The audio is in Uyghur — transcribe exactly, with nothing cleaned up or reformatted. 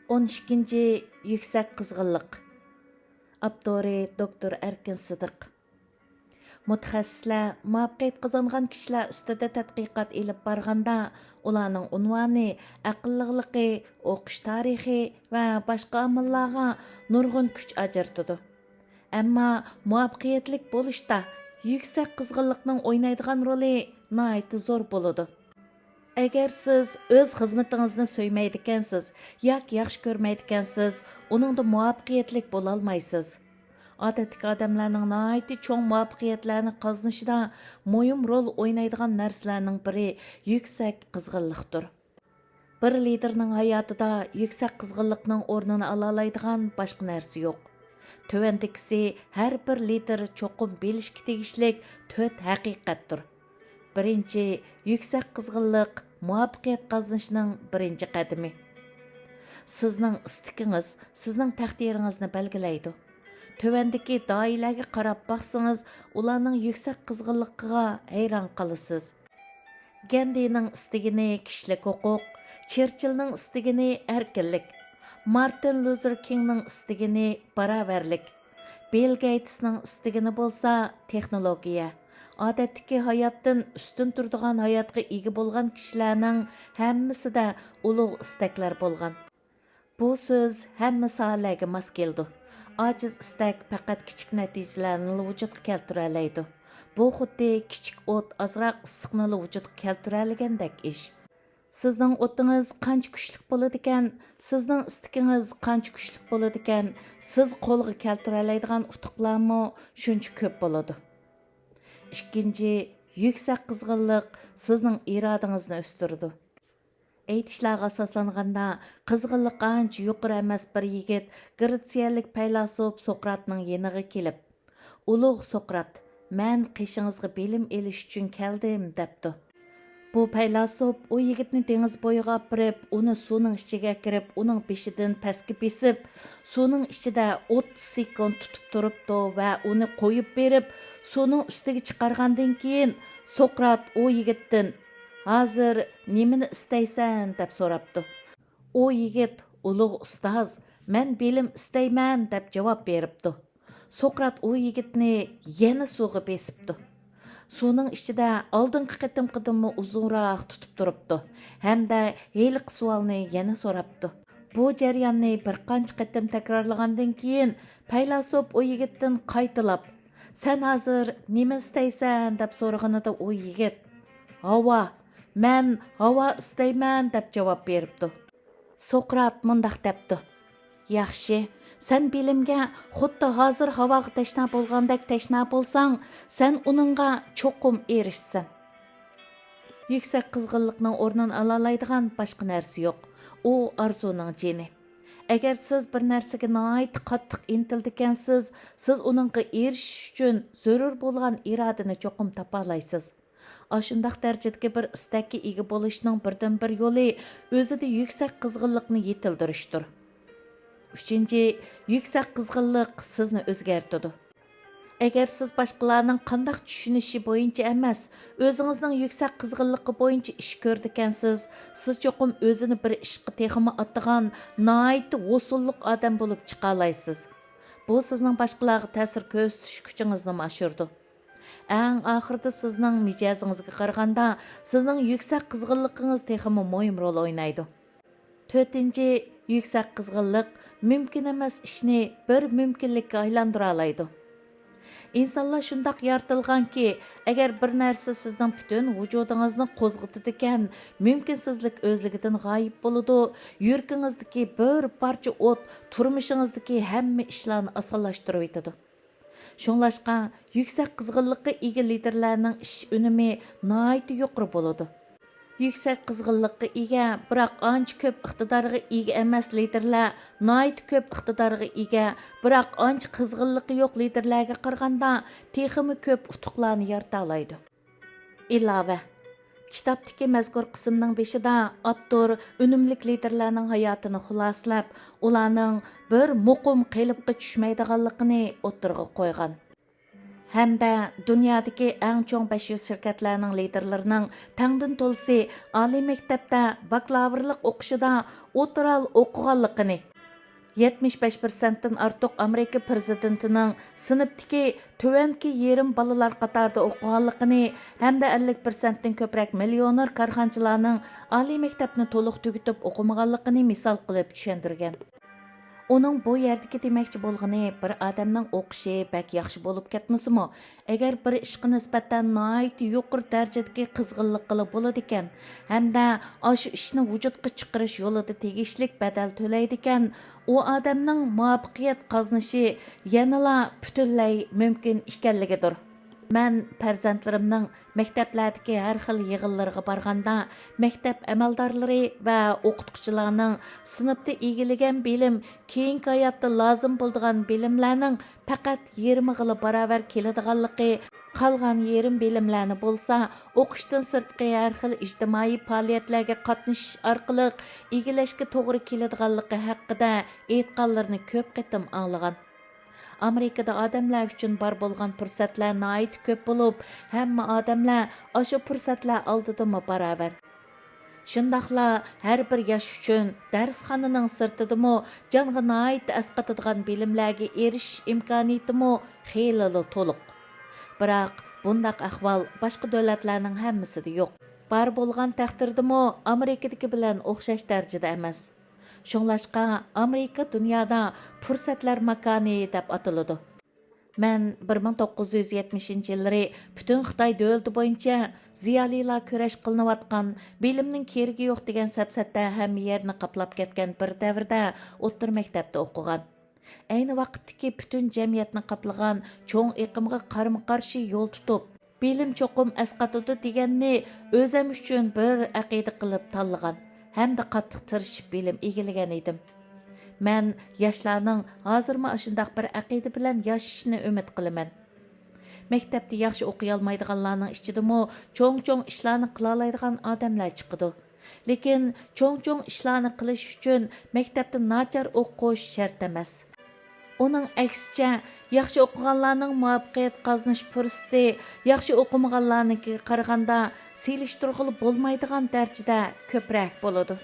ئون ئىككىنچى، يۈكسەك قىزغىنلىق. ئاپتورى دوكتور ئەركىن سىدىق. مۇتەخەسسىسلەر مۇۋەپپەقىيەت قازانغان كىشىلەر ئۈستىدە تەتقىقات ئېلىپ بارغاندا، ئۇلارنىڭ ئۇنۋانى ئەقىللىقلىقى، ئوقۇش تارىخى ۋە باشقا ئامىللارغا نۇرغۇن كۈچ ئاجرىتىدۇ. ئەمما مۇۋەپپەقىيەتلىك بولۇشتا يۈكسەك قىزغىنلىقنىڭ ئوينايدىغان رولى ناھايىتى زور بولىدۇ. ئەگەر سىز ئۆز خىزمىتىڭىزنى سۆيمەيدىكەنسىز ياكى ياخشى كۆرمەيدىكەنسىز، ئۇنىڭدا مۇۋەپپەقىيەتلىك بولالمايسىز. ئادەتتىكى ئادەملەرنىڭ ناھايىتى چوڭ مۇۋەپپەقىيەتلەرنى قازىنىشىدا مۇھىم رول ئوينايدىغان نەرسىلەرنىڭ بىرى يۈكسەك قىزغىنلىقتۇر. بىر لىدېرنىڭ ھاياتىدا يۈكسەك قىزغىنلىقنىڭ ئورنىنى ئالالايدىغان باشقا نەرسە يوق. تۆۋەندىكىسى ھەر بىر لىدېر چوقۇم بىلىشكە تېگىشلىك تۆت ھەقىقەتتۇر. بىرىنچى، يۈكسەك قىزغىنلىق مۇۋەپپەقىيەت قازىنىشنىڭ بىرىنچى قەدىمى. سىزنىڭ ئىستىكىڭىز سىزنىڭ تەقدىرىڭىزنى بەلگىلەيدۇ. تۆۋەندىكى دائىرىلەرگە قاراپ باقسىڭىز، ئۇلارنىڭ يۈكسەك قىزغىنلىقىغا ھەيران قالىسىز. گەندىنىڭ ئىستىگىنى كىشىلىك ھوقۇق، چېرچىلنىڭ ئىستىگىنى ئەركىنلىك، مارتىن لۇزېر كىڭنىڭ ئىستىگىنى باراۋەرلىك، بىل گېيتسنىڭ ئىستىگىنى بولسا تېخنولوگىيە. ئادەتتىكى ھاياتتىن ئۈستۈن تۇرىدىغان ھاياتقا ئىگە بولغان كىشىلەرنىڭ ھەممىسىدە ئۇلۇغ ئىستەكلەر بولغان. بۇ سۆز ھەممە ساھەلەرگە ماس كېلىدۇ. ئاجىز ئىستەك پەقەت كىچىك نەتىجىلەرنىلا ۋۇجۇدقا كەلتۈرەلەيدۇ. بۇ خۇددى كىچىك ئوت ئازراق ئىسسىقنىلا ۋۇجۇدقا كەلتۈرەلىگەندەك ئىش. سىزنىڭ ئوتىڭىز قانچە كۈچلۈك بولىدىكەن، سىزنىڭ ئىستىكىڭىز قانچە كۈچلۈك بولىدىكەن، سىز قولغا كەلتۈرەلەيدىغان ئۇتۇقلارمۇ شۇنچە كۆپ بولىدۇ. ئىككىنچى، يۈكسەك قىزغىنلىق سىزنىڭ ئىرادىڭىزنى ئۆستۈرىدۇ. ئېيتىشلارغا ئاساسلانغاندا، قىزغىنلىقى ئانچە يۇقىرى ئەمەس بىر يىگىت گرېتسىيەلىك پەيلاسوپ سوقراتنىڭ يېنىغا كېلىپ، «ئۇلۇغ سوقرات، مەن قېشىڭىزغا بىلىم ئېلىش ئۈچۈن كەلدىم» دەپتۇ. بۇ پەيلاسوپ ئۇ يىگىتنى دېڭىز بويىغا ئاپىرىپ، ئۇنى سۇنىڭ ئىچىگە ئەكىرىپ، ئۇنىڭ بېشىدىن پەسكە بېسىپ، سۇنىڭ ئىچىدە ئوتتۇز سېكۇنت تۇتۇپ تۇرۇپتۇ ۋە ئۇنى قويۇپ بېرىپ، سۇنىڭ ئۈستىگە چىقارغاندىن كېيىن، سوقرات ئۇ يىگىتتىن، «ھازىر نېمىنى ئىستەيسەن؟» دەپ سوراپتۇ. ئۇ يىگىت، «ئۇلۇغ ئۇستاز، مەن بىلىم ئىستەيمەن» دەپ جاۋاب بېرىپتۇ. سوقرات ئۇ يىگىتنى يەنە سۇغا بېسىپتۇ. سۇنىڭ ئىچىدە ئالدىنقى قېتىمقىدىنمۇ ئۇزۇنراق تۇتۇپ تۇرۇپتۇ ھەمدە ھېلىقى سوئالنى يەنە سوراپتۇ. بۇ جەرياننى بىر قانچە قېتىم تەكرارلىغاندىن كېيىن، پەيلاسوپ ئۇ يىگىتتىن قايتىلاپ، «سەن ھازىر نېمە ئىستەيسەن؟» دەپ سورىغىنىدا ئۇ يىگىت، «ھاۋا، مەن ھاۋا ئىستەيمەن» دەپ جاۋاب بېرىپتۇ. سوقرات مۇنداق دەپتۇ، «ياخشى، سەن بىلىمگە خۇددى ھازىر ھاۋاغا تەشنا بولغاندەك تەشنا بولساڭ، سەن ئۇنىڭغا چوقۇم ئېرىشىسەن.» يۈكسەك قىزغىنلىقنىڭ ئورنىنى ئالالايدىغان باشقا نەرسە يوق. ئۇ ئارزۇنىڭ جېنى. ئەگەر سىز بىر نەرسىگە ناھايىتى قاتتىق ئىنتىلىدىكەنسىز، سىز ئۇنىڭغا ئېرىشىش ئۈچۈن زۆرۈر بولغان ئىرادىنى چوقۇم تاپالايسىز. ئاشۇنداق دەرىجىدىكى بىر ئىستەككە ئىگە بولۇشنىڭ بىردىنبىر يولى ئۆزىدە يۈكسەك قىزغىنلىقنى يېتىلدۈرۈشتۇر. ئۈچىنچى، يۈكسەك قىزغىنلىق سىزنى ئۆزگەرتىدۇ. ئەگەر سىز باشقىلارنىڭ قانداق چۈشىنىشى بويىچە ئەمەس، ئۆزىڭىزنىڭ يۈكسەك قىزغىنلىقى بويىچە ئىش كۆرىدىكەنسىز، سىز چوقۇم ئۆزىنى بىر ئىشقا تېخىمۇ ئاتىغان ناھايىتى ھوسۇللۇق ئادەم بولۇپ چىقالايسىز. بۇ سىزنىڭ باشقىلارغا تەسىر كۆرسىتىش كۈچىڭىزنىمۇ ئاشۇرىدۇ. ئەڭ ئاخىرىدا سىزنىڭ مىجەزىڭىزگە قارىغاندا، سىزنىڭ يۈكسەك قىزغىنلىقىڭىز تېخىمۇ مۇھىم رول ئوينايدۇ. تۆتىنچى، يۈكسەك قىزغىنلىق مۇمكىن ئەمەس ئىشنى بىر مۇمكىنلىككە ئايلاندۇرالايدۇ. ئىنسانلار شۇنداق يارىتىلغانكى، ئەگەر بىر نەرسە سىزنىڭ پۈتۈن ۋۇجۇدىڭىزنى قوزغىتىدىكەن، مۇمكىنسىزلىك ئۆزلۈكىدىن غايىب بولىدۇ، يۈرىكىڭىزدىكى بىر پارچە ئوت تۇرمۇشىڭىزدىكى ھەممە ئىشلارنى ئاسانلاشتۇرۇۋېتىدۇ. شۇڭلاشقا، يۈكسەك قىزغىنلىققا ئىگە لىدېرلەرنىڭ ئىش ئۈنۈمى ناھايىتى يۇقىرى بولىدۇ. يۈكسەك قىزغىنلىققا ئىگە، بىراق ئانچە كۆپ ئىقتىدارغا ئىگە ئەمەس لىدېرلەر ناھايىتى كۆپ ئىقتىدارغا ئىگە، بىراق ئانچە قىزغىنلىقى يوق لىدېرلەرگە قارىغاندا تېخىمۇ كۆپ ئۇتۇقلارنى يارىتالايدۇ. ئىلاۋە. كىتابتىكى مەزكۇر قىسىمنىڭ بېشىدا ئاپتور ئۈنۈملۈك لىدېرلارنىڭ ھاياتىنى خۇلاسىلەپ، ئۇلارنىڭ بىر مۇقىم قېلىپقا چۈشمەيدىغانلىقىنى ئوتتۇرىغا قويغان. ھەمدە دۇنيادىكى ئەڭ چوڭ بەش يۈز شىركەتلەرنىڭ لىدىرلىرىنىڭ تەڭدىن تولىسى ئالىي مەكتەپتە باكلاۋرلىق ئوقۇشىدا ئوتتۇرا ئوقۇغانلىقىنى، يەتمىش بەش پىرسەنتتىن ئارتۇق ئامېرىكا پىرېزىدېنتىنىڭ سىنىپتىكى تۆۋەنكى يېرىم بالىلار قاتارىدا ئوقۇغانلىقىنى ھەمدە ئەللىك پىرسەنتتىن كۆپرەك مىليونېر كارخانىچىلارنىڭ ئالىي مەكتەپنى تولۇق تۈگىتىپ ئوقۇمىغانلىقىنى مىسال قىلىپ چۈشەندۈرگەن. ئۇنىڭ بۇ يەردىكى دېمەكچى بولغىنى، بىر ئادەمنىڭ ئوقۇشى بەك ياخشى بولۇپ كەتمىسىمۇ، ئەگەر بىر ئىشقا نىسبەتەن ناھايىتى يۇقىرى دەرىجىدىكى قىزغىنلىققىلا بولىدىكەن ھەمدە ئاشۇ ئىشنى ۋۇجۇدقا چىقىرىش يولىدا تېگىشلىك بەدەل تۆلەيدىكەن، ئۇ ئادەمنىڭ مۇۋەپپەقىيەت قازىنىشى يەنىلا پۈتۈنلەي مۇمكىن ئىكەنلىكىدۇر. مەن پەرزەنتلىرىمنىڭ مەكتەپلەردىكى ھەر خىل يىغىنلىرىغا بارغاندا، مەكتەپ ئەمەلدارلىرى ۋە ئوقۇتقۇچىلارنىڭ سىنىپتا ئىگىلىگەن بىلىم كېيىنكى ھاياتتا لازىم بولىدىغان بىلىملەرنىڭ پەقەت يېرىمىغىلا باراۋەر كېلىدىغانلىقى، قالغان يېرىم بىلىملەرنى بولسا ئوقۇشتىن سىرتقى ھەر خىل ئىجتىمائىي پائالىيەتلەرگە قاتنىشىش ئارقىلىق ئىگىلەشكە توغرا كېلىدىغانلىقى ھەققىدە ئېيتقانلىرىنى كۆپ قېتىم ئاڭلىغان. ئامېرىكىدا ئادەملەر ئۈچۈن بار بولغان پۇرسەتلەر ناھايىتى كۆپ بولۇپ، ھەممە ئادەملەر ئاشۇ پۇرسەتلەر ئالدىدىمۇ باراۋەر. شۇنداقلا ھەر بىر ياش ئۈچۈن دەرسخانىنىڭ سىرتىدىمۇ جانغا ناھايىتى ئەسقاتىدىغان بىلىملەرگە ئېرىشىش ئىمكانىيىتىمۇ خېلىلا تولۇق. بىراق، بۇنداق ئەھۋال باشقا دۆلەتلەرنىڭ ھەممىسىدە يوق. بار بولغان تەقدىردىمۇ ئامېرىكىدىكى بىلەن ئوخشاش دەرىجىدە ئەمەس. شۇڭلاشقا، ئامېرىكا دۇنيادا پۇرسەتلەر ماكانى دەپ ئاتىلىدۇ. مەن بىر مىڭ توققۇز يۈز يەتمىشىنچى يىللىرى پۈتۈن خىتاي دۆلىتى بويىچە زىيالىيلار كۈرەش قىلىنىۋاتقان، بىلىمنىڭ كېرىكى يوق دېگەن سەپسەتە ھەممە يەرنى قاپلاپ كەتكەن بىر دەۋردە ئوتتۇرا مەكتەپتە ئوقۇغان. ئەينى ۋاقىتتىكى پۈتۈن جەمئىيەتنى قاپلىغان چوڭ ئېقىمغا قارىمۇ قارشى يول تۇتۇپ، بىلىم چوقۇم ئەسقاتىدۇ دېگەننى ئۆزەم ئۈچۈن بىر ئەقىدە قىلىپ تاللىغان ھەمدە قاتتىق تىرىشىپ بىلىم ئىگىلىگەن ئىدىم. مەن ياشلارنىڭ ھازىرمۇ ئاشۇنداق بىر ئەقىدە بىلەن ياشىشىنى ئۈمىد قىلىمەن. مەكتەپتە ياخشى ئوقۇيالمايدىغانلارنىڭ ئىچىدىمۇ چوڭ-چوڭ ئىشلارنى قىلالايدىغان ئادەملەر چىقىدۇ. لېكىن چوڭ-چوڭ ئىشلارنى قىلىش ئۈچۈن مەكتەپتە ناچار ئوقۇش شەرت ئەمەس. ئۇنىڭ ئەكسىچە، ياخشى ئوقۇغانلارنىڭ مۇۋەپپەقىيەت قازىنىش پۇرسىتى ياخشى ئوقۇمىغانلارنىڭكىگە قارىغاندا سېلىشتۇرغىلى بولمايدىغان دەرىجىدە كۆپرەك بولىدۇ.